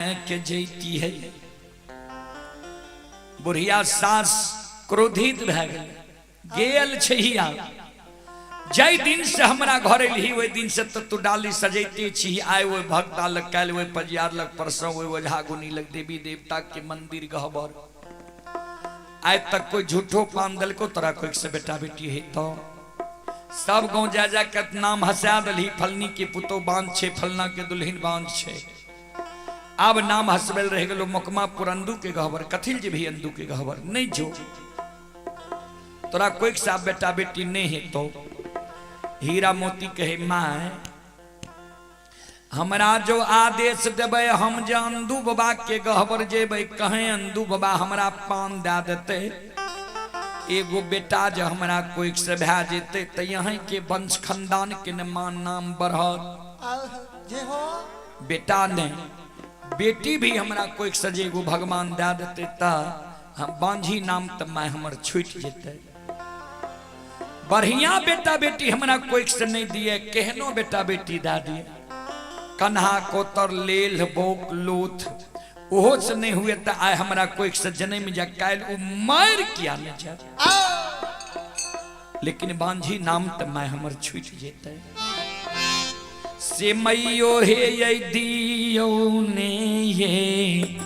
के जैती है। बुढ़िया सास क्रोधित भए गेल, गेल छहिया जाहि दिन से हमरा घर एलही ओहि दिन से तऽ तू डाली सजैते छी। आइ ओहि भक्ता लग, काल्हि ओहि पजियार लग, परसों ओहि ओझा गुनी लग, देवी देवता के मंदिर गहबर। आइ तक कोई झूठो पान देलको तोरा कोई से बेटा बेटी है तो सब गाँव जा जा के नाम हंसा दलही, फलनी के पुतो बांझ छे, फलना के दुल्हन बांझ छे। आब नाम हंसबेल रह गेलो मोकमापुर अंदू के गहबर, कथिल जे भी अंदू के गहबर नहीं जो तोरा कोई सा बेटा बेटी नहीं है तो। हीरा मोती कहे माय हमरा जो आदेश देबै हम जे अंदू बाबा के गहबर जेबै, कहें अंदू बाबा हमरा पान दए देतै, एगो बेटा जे हमरा कोई से भए जेतै तऽ यहाँ के वंश खानदान के ने मान नाम बढ़त। जे हो बेटा नहीं बेटी भी हमरा कोई से जे एगो भगवान दए देतै तऽ हम बांझी नाम तऽ my हमर छूटि जेतै। बढ़िया बेटा बेटी हमरा कोई से नहीं दिए, केहनो बेटा बेटी दए दिए, कन्हा कोतर लेल बोक लोथ ओहो से नहीं हुए तऽ आइ हमरा कोई से जन्म जा, काल्हि ओ मारि किया नहीं जाए, लेकिन बांझी नाम तऽ my हमर छूटि जेतै। से मैयो हे ये दियो ने ये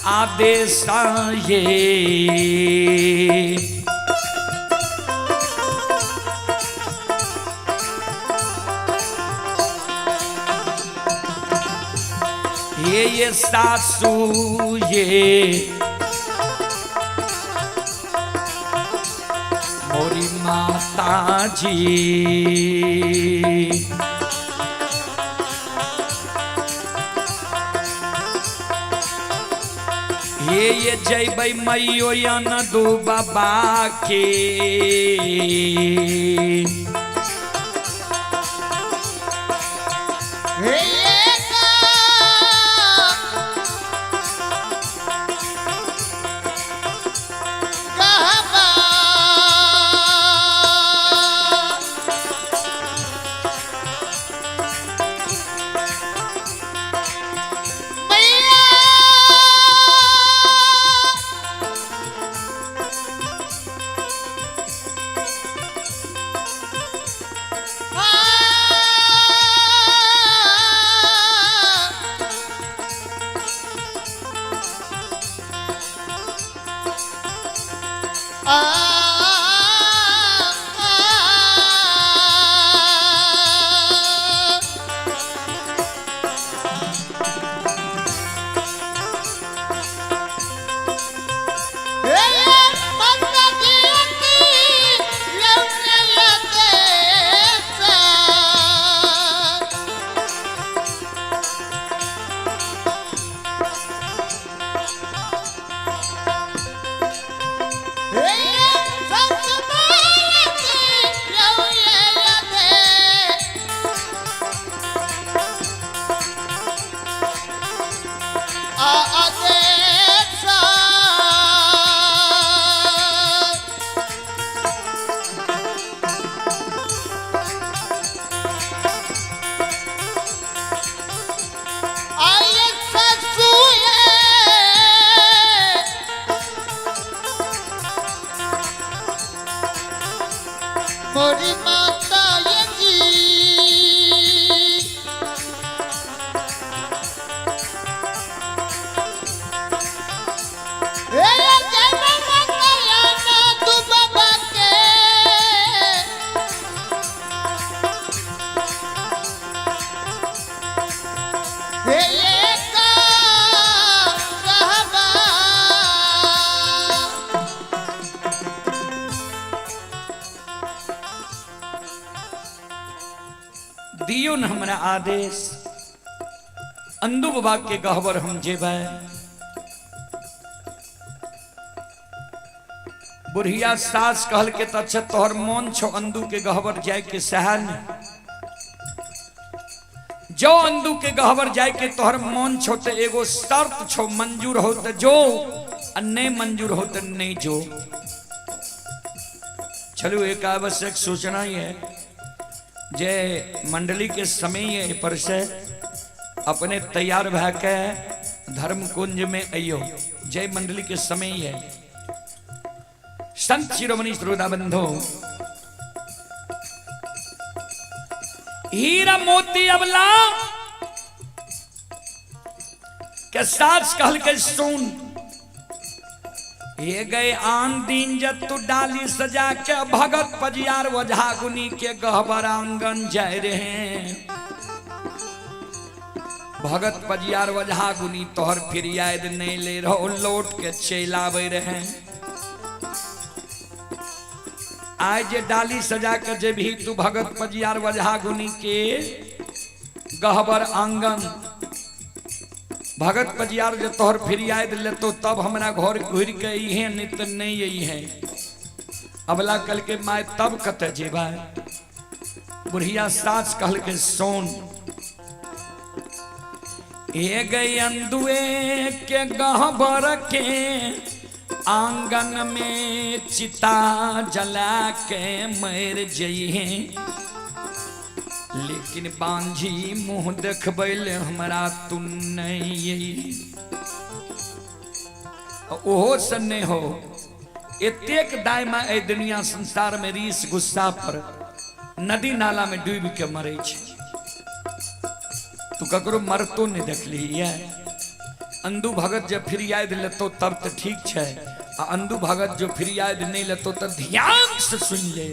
आदेश ये ये सासू ये मोरी माता जी। ये जयबै मैयो अनदू बाबा के। मोरी माता ये जी। हे जय माता या ना तू बाबा के। हे ये का रहबा। दियो न हमरा आदेश अंदू बाबा के गहबर हम जेबै। बुढ़िया सास कहल के तऽ अच्छा तोहर मन छौ अंदू के गहबर जाय के सह ने, जो अंदू के गहबर जाय के तोहर मन छौ तऽ एगो शर्त छौ, मंजूर हो तऽ जो आ नहीं मंजूर हो तऽ नहीं जो। चलू, एक आवश्यक सूचना ही है जे मंडली के समय है पर से अपने तैयार भए के धर्म कुंज में अइयो। जय मंडली के समय ही है। संत शिरोमणि श्रोता बंधु, हीरा मोती अबला के सास कहल के सुन, ये गए आन दिन जब तू डाली सजा के भगत पजियार वझा गुनी के गहबर आंगन जाए रहे। भगत पजियार वझा गुनी तोहर फिरियाद नहीं ले रहो, लौट के चलावे रहे। आज जे डाली सजा के जे भी तू भगत पजियार वझा गुनी के गहबर आंगन, भगत पजियार जो तोहर फिरियाद लेतो तब हमरा घर घुर के अइहे, नहीं तो नहीं अइहे। अबला कल के my तब कत जेबा। बुढ़िया सास कहल के सोन, ए गई अंदुए के गहबर के आंगन में चिता जला के मर जइहे, लेकिन बांझी मुंह देखबै हमरा तू नहीं। ओहो से नहीं हो, एतेक दायमा एहि दुनिया संसार में रीस गुस्सा पर नदी नाला में डूब के मरे छै। तू ककरो मरतो नहीं देखली है। अंधु भगत जब फिरियाद लेतो तब तो ठीक छै, आ अंधु भगत जो फिरियाद नहीं लेतो तब ध्यान से सुन ले।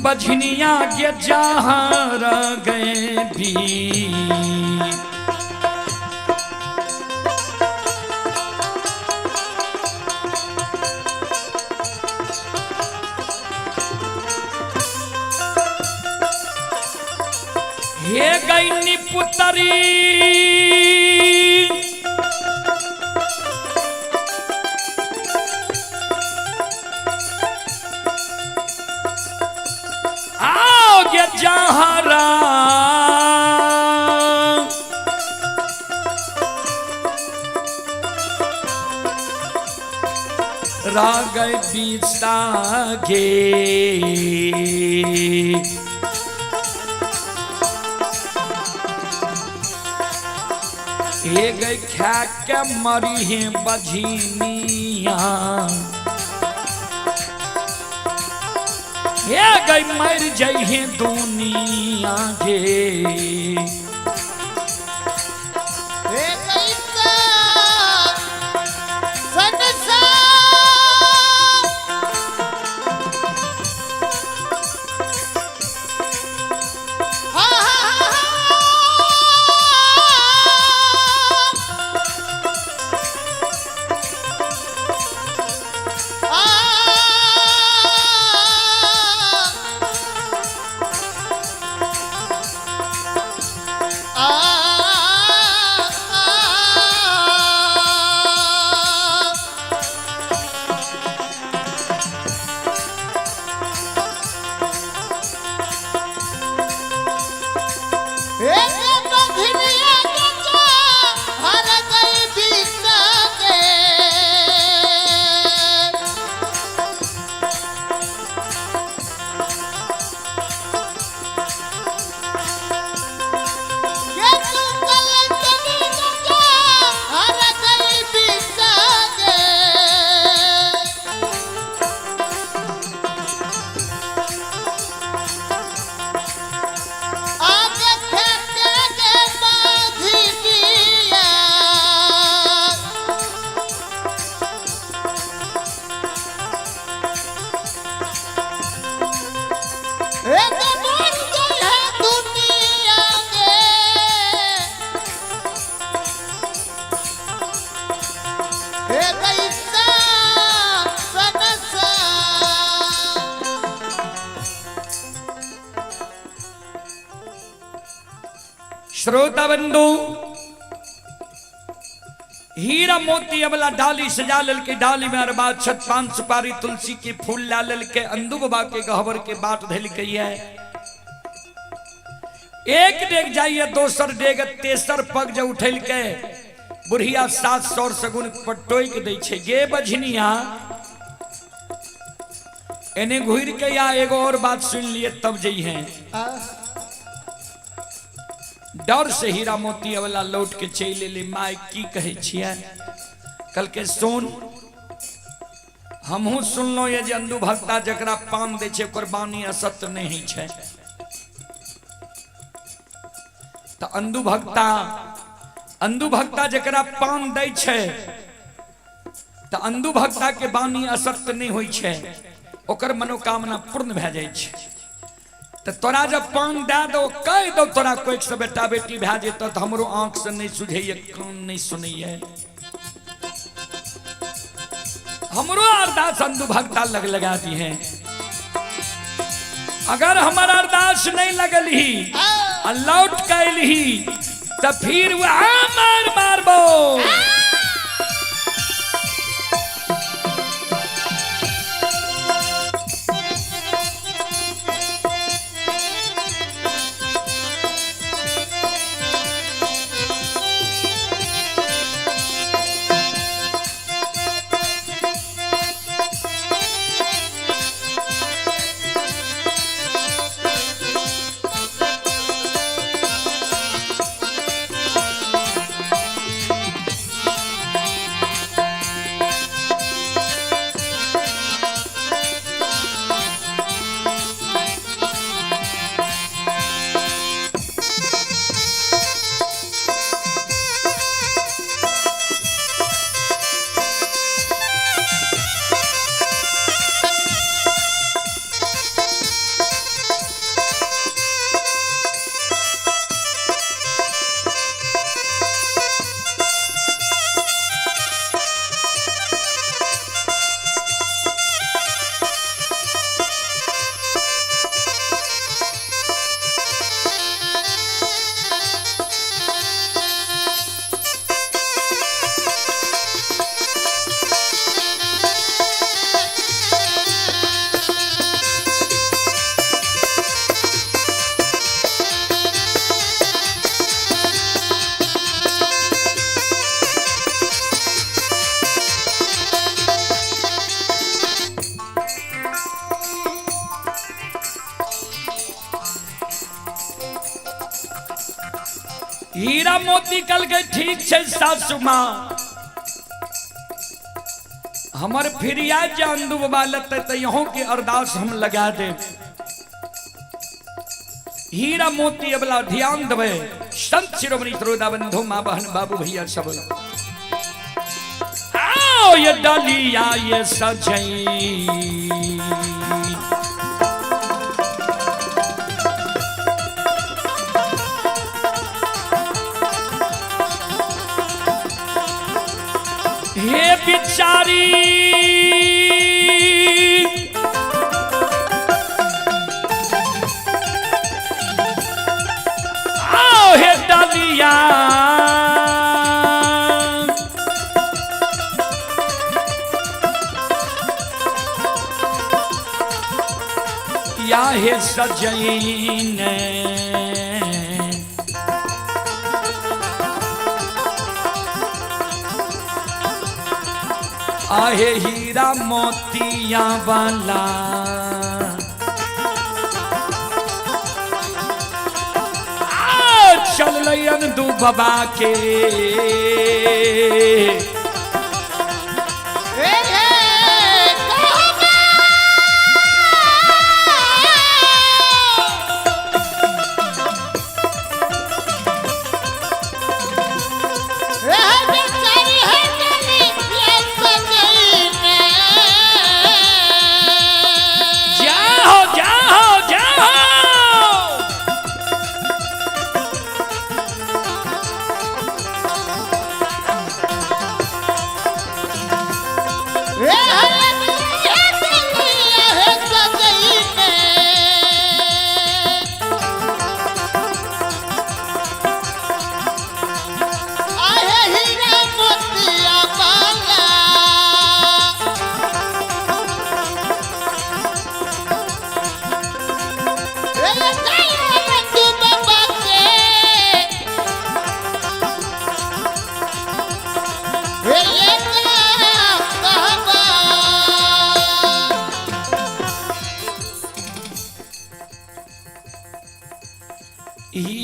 बझनिया के जहार गए भी हे गई निपुतरी आओ गे जहरा राग बीसा गे। हे गई खा के मरी है बझनिया, हे गई मर जाई है दुनिया गे। हे गई संसार हा हा हा श्रोता बंधु, हीरा मोती अबला डाली सजा ललके, डाली में अरबा छत पान सुपारी तुलसी के फूल ला ललके, अंधु बाबा के गहबर के बाट धल गई है। एक डेग जाइए, दोसर डेग, तेसर पग जो उठल के बुढ़िया 700 सगुन पर टोकि दै छै, गे बझनिया एने घुर के या एगो और बात सुन लिए तब जइहे। डर से हीरा मोती वाला लौट के चलि एलै। माय की कहै छियै? कल के सुन, हमहूँ सुनलहुँ ये जे अंधु भक्ता जकरा पान दै छै ओकर वाणी असत्य नहि होइ छै। तऽ अंधु भक्ता जकरा पान दै छै तऽ अंधु भक्ता के वाणी असत्य नहि होइ छै, ओकर मनोकामना पूर्ण भए जाइ छै। तऽ तोरा जब पान दए दौ, कहि दौ तोरा कोइक से बेटा बेटी भए जेतौ, तऽ हमरो आँख से नहि सुझैए, कान नहि सुनैए, हमरो अरदास अंधु भक्ता लग लगा दी है। अगर हमर अरदास नहीं लगल ही आ लौट के अयलही तऽ फिर वह मार मारबो। हीरा मोती कल के ठीक छै सासु माँ, हमर फिरिया जे अंधु बाबा लेतै तऽ यहों के अरदास हम लगा देब। हीरा मोती अबला ध्यान देबै। संत शिरोमणि त्रोदा बंधु माँ बहन बाबू भैया सब आओ ये डलिया ये सजई हे बिचारी, आओ हे डलिया या हे सजैन, आहे हीरा मोतिया वाला चल अंधु बाबा के।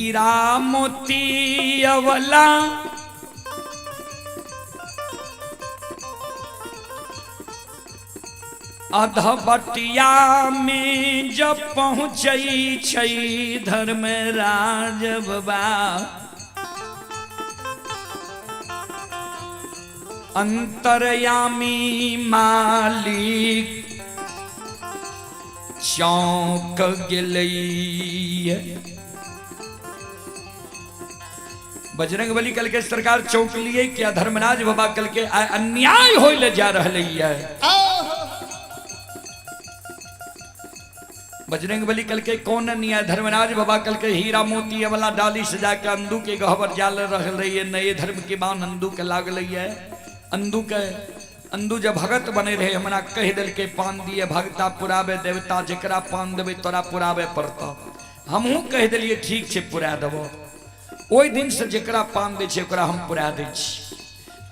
हीरा मोती अवला अधबटिया में जब पहुँचै छै धर्मराज बाबा अंतर्यामी मालिक चौंक गेलै। बजरंग बली कल के सरकार चौंक लिए क्या धर्मराज बाबा कल के अन्याय होय ले जा रहा है। बजरंग बली कल के कौन अन्याय? धर्मराज बाबा कल के हीरा मोती वाला डाली सजा के अंदू के गहबर जाल रहे है, नए धर्म के बान अंदू के लागल है। अंदू के अंदू जब भगत बने रहे हमरा कह दिल के पान दिए भगता पुरावे देवता जकरा पान देवे तोरा पुरावे पड़ता। हमहूँ कह दिलिए ठीक छै पुरा देबो। ओहि दिन से जकरा पान दै छै ओकरा हम पुरा दै छी।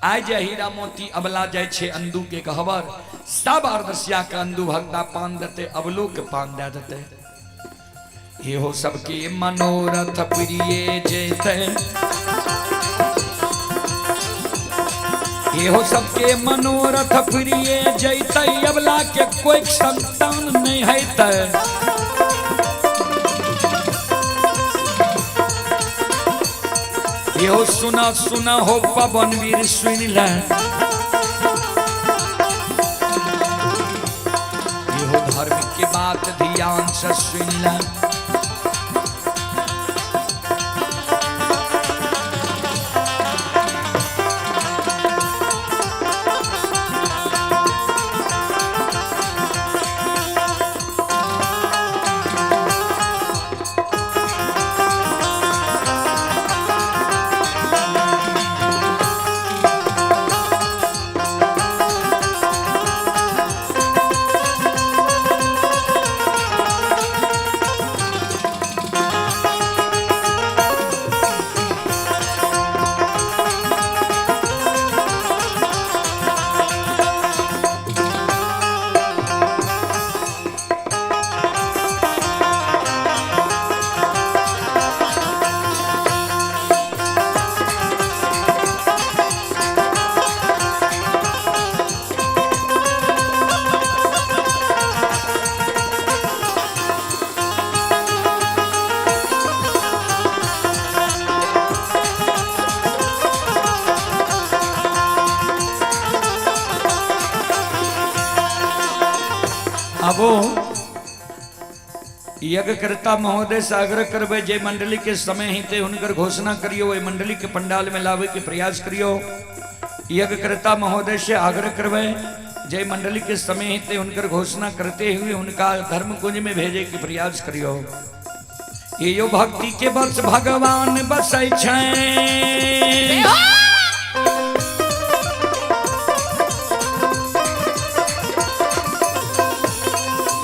आइ जे हीरा मोती अबला जाइ छै अंदू के गहबर सब अरदसिया के अंदू भगता पान देते अबलो के पान दे देते। इहो सबके मनोरथ प्रिय जेते, इहो सबके मनोरथ प्रिय जैते, अबला के कोई संतान नहीं हेतै। इहो सुना सुना हो पवन वीर सुन ले, इहो धर्म के बात ध्यान से सुन ले। आबो यज्ञकर्ता महोदय से आग्रह करबे जे मंडली के समय हिते हुनकर घोषणा करियो, ओहि मंडली के पंडाल में लावे के प्रयास करियो। यज्ञकर्ता महोदय से आग्रह करबे जे मंडली के समय हिते हुनकर घोषणा करते हुए उनका धर्म कुंज में भेजे के प्रयास करियो। ये यो भक्ति के बस भगवान बसै छै,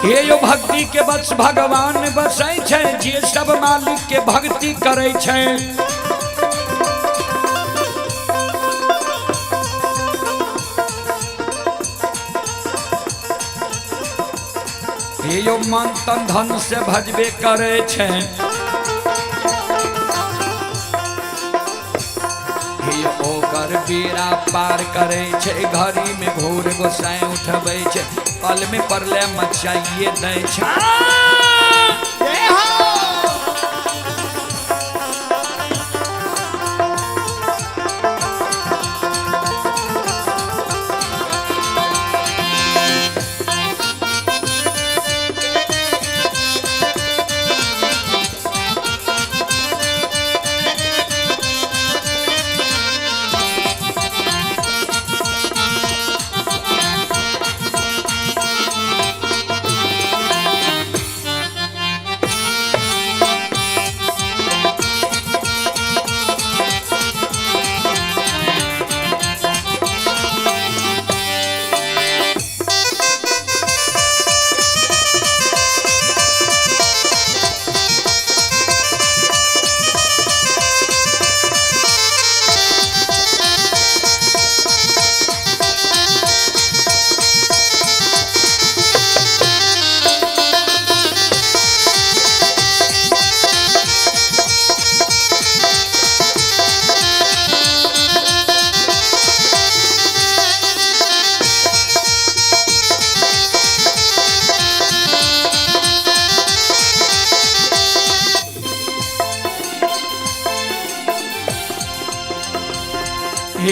ये यो भक्ति के बस भगवान बसै छै, जे सब मालिक के भक्ति करै छै। ये यो मन तन धन से भजबे करै छै, ये ओकर बेड़ा पार करै छै, घड़ी में घोर गोसाई उठबै छै, पल में परले मचाइए दै छै।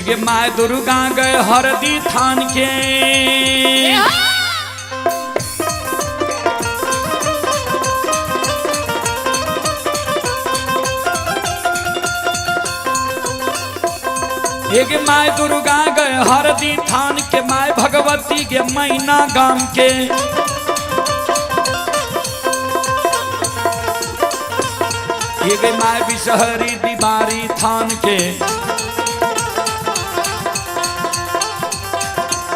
हे my Durga गए हरदी थान के। हे my Durga गए हरदी थान के, my Bhagwati के मैना गाम के। हे my Bishahari दीवारी थान के,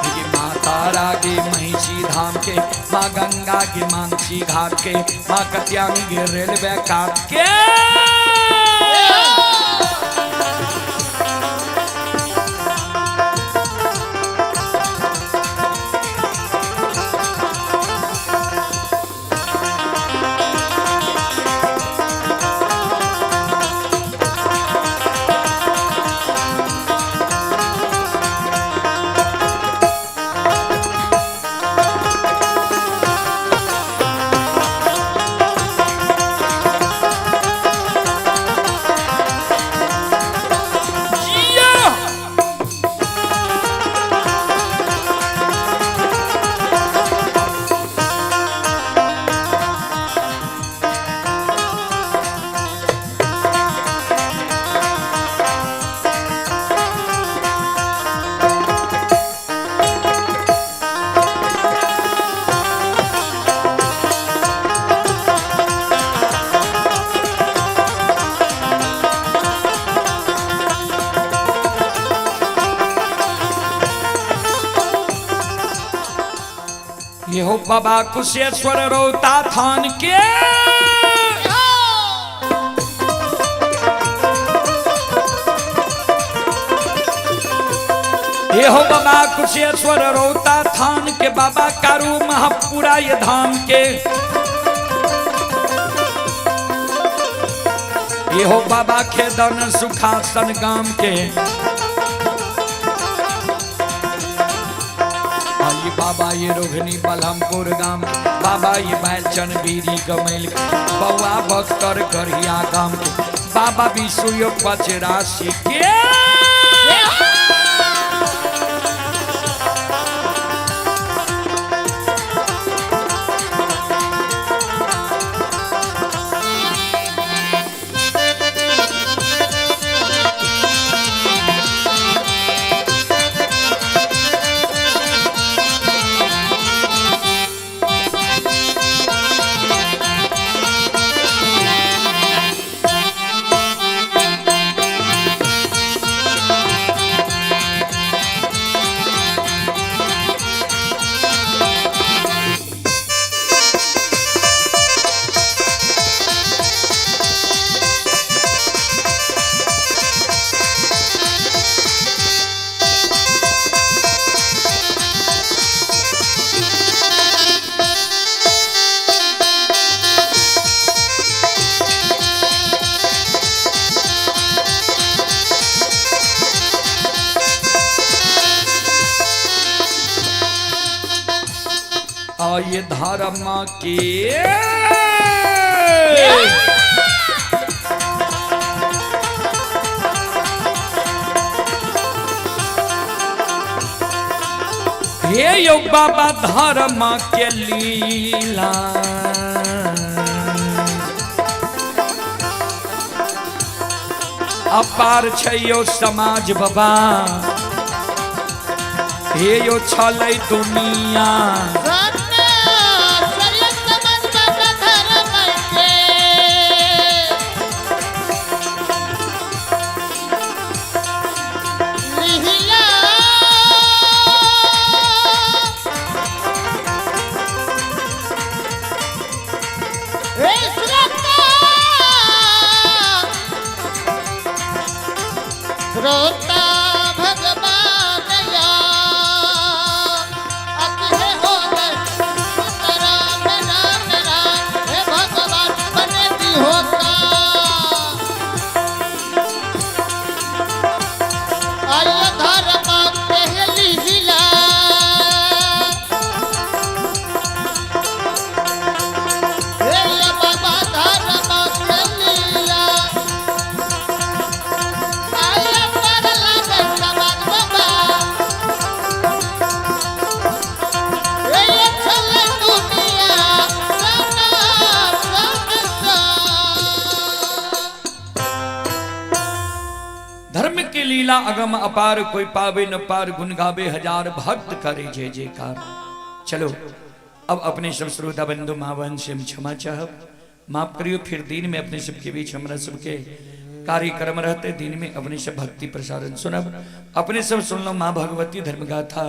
हे माँ तारा के महिषी धाम के, माँ गंगा के मानसी घाट के, माँ कत्यानी के रेलवे काट के। जिया! ये हो बाबा कुशेश्वर रोता थान के। ये हो बाबा कुशेश्वर रोता थान के, बाबा कारू महापुरा ये धाम के। ये हो बाबा खेदन सुखासन गाम के। ये बाबा ये रोहिणी बलमपुर गाम, बाबा ये बैलचन बीरी गमेल, बउआ बख्तर गढ़िया गाम के, बाबा विशु पचरासी के। ये धर्म के हे यो बाबा धर्म के लीला, अपार छै यो समाज बाबा, हे यो छलै दुनिया। श्रोता भगवान या अति हो। लीला अगम अपार, कोई पावे न पार, गुण गावे हजार, भक्त करे जय जयकार। चलो अब अपने सब श्रोता बंधु माँ बहन से हम क्षमा चाहब, माफ करियो। फिर दिन में अपने सबके बीच हमरा सबके कार्यक्रम रहते, दिन में अपने सब भक्ति प्रसारण सुनब। अपने सब सुन लो माँ भगवती धर्म गाथा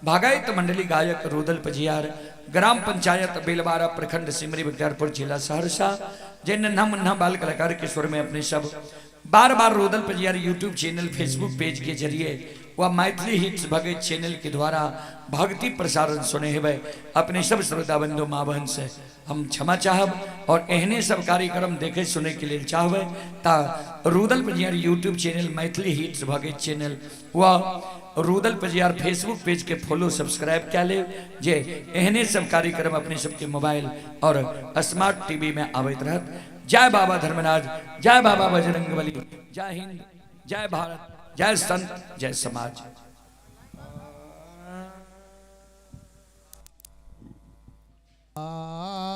भागायत मंडली गायक रुदल पजियार, ग्राम पंचायत बेलवारा, प्रखंड सिमरी बख्तियारपुर, जिला सहरसा। जे नन्हा मुन्ना बाल कलाकार के स्वर में अपने सब बार बार Rudal Pajiyar YouTube channel Facebook page के जरिए व मैथिली हिट्स भगत चैनल के द्वारा भक्ति प्रसारण सुने हेबै। अपने सब श्रोता बंधु माँ बहन से हम क्षमा चाहब और एहने सब कार्यक्रम देखे सुने के लिए चाहबै ता Rudal Pajiyar YouTube channel Maithili hits Bhagat channel व रुदल पजियार फेसबुक पेज के फॉलो सब्सक्राइब क्या ले, जे एहने सब कार्यक्रम अपने सबके मोबाइल और स्मार्ट टीवी में आबैत रहत। जय बाबा धर्मराज, जय बाबा बजरंगबली, जय हिंद, जय भारत, जय संत, जय समाज। आ